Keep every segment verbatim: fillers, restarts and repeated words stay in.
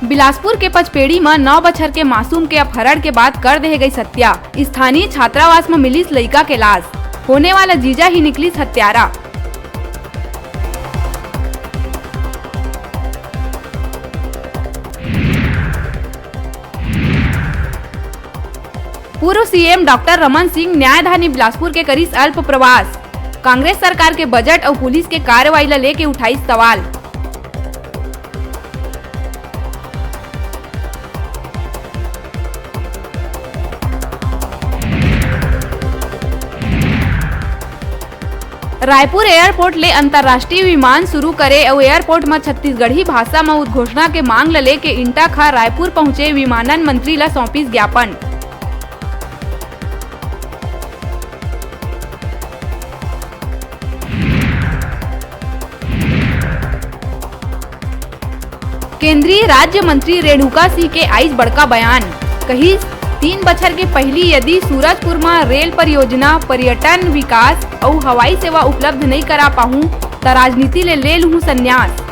बिलासपुर के पचपेड़ी म नौ बछर के मासूम के अपहरण के बाद कर देहे गइस हत्या। स्थानीय छात्रावास म मिलिस लइका के लाश। होने वाला जीजा ही निकलिस हत्यारा। पूर्व सीएम डॉक्टर रमन सिंह न्यायधानी बिलासपुर के करिस अल्प प्रवास। कांग्रेस सरकार के बजट अउ पुलिस के कार्रवाई ल लेके उठाइस सवाल। रायपुर एयरपोर्ट ले अंतर्राष्ट्रीय विमान शुरू करे अउ एयरपोर्ट म छत्तीसगढ़ी भाषा म उद्घोषणा के मांग ल लेके इंटक ह रायपुर पहुंचे विमानन मंत्री ल सौंपिस ज्ञापन। केंद्रीय राज्य मंत्री रेणुका सिंह के आइस बड़का बयान, कहिस, "तीन बछर के पहिली यदि सूरजपुर म रेल परियोजना, पर्यटन विकास अउ हवाई सेवा उपलब्ध नइ करा पाहूं, त राजनीति ले ले लुहूं संन्यास।"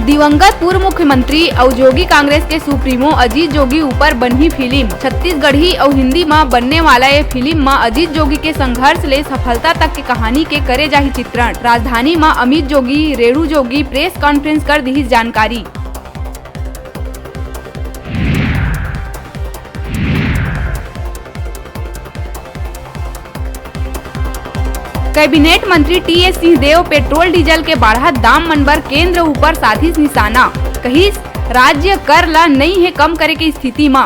दिवंगत पूर्व मुख्यमंत्री अउ जोगी कांग्रेस के सुप्रीमो अजीत जोगी ऊपर बनही फिल्म। छत्तीसगढ़ी अउ हिंदी म बनने वाला ये फिल्म म अजीत जोगी के संघर्ष ले सफलता तक के कहानी के करे जाही चित्रण। राजधानी म अमित जोगी, रेणु जोगी प्रेस कॉन्फ्रेंस कर दिहिस जानकारी। कैबिनेट मंत्री टीएस सिंहदेव पेट्रोल डीजल के बाढ़त दाम मन बर केंद्र ऊपर साधिस निशाना, कहिस, "राज्य कर ल नइ हे कम करे के स्थिति म।"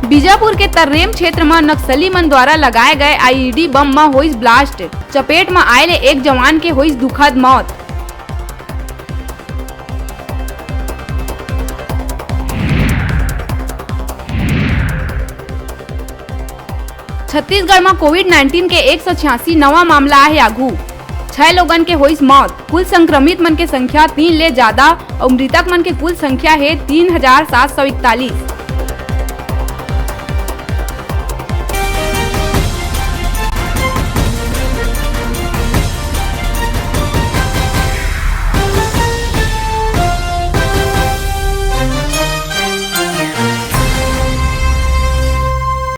बीजापुर के तरनेम क्षेत्र म नक्सली मन द्वारा लगाए गए आईईडी बम म होइस ब्लास्ट। चपेट म आए ले एक जवान के होइस दुखद मौत। छत्तीसगढ़ म कोविड नाइंटीन के एक सौ छियासी नवा मामला आहे आघू। छह लोगन के होइस मौत। कुल संक्रमित मन के संख्या तीन ले जादा अउ मृतक मन के कुल संख्या हे तीन हजार सात सौ इकतालीस।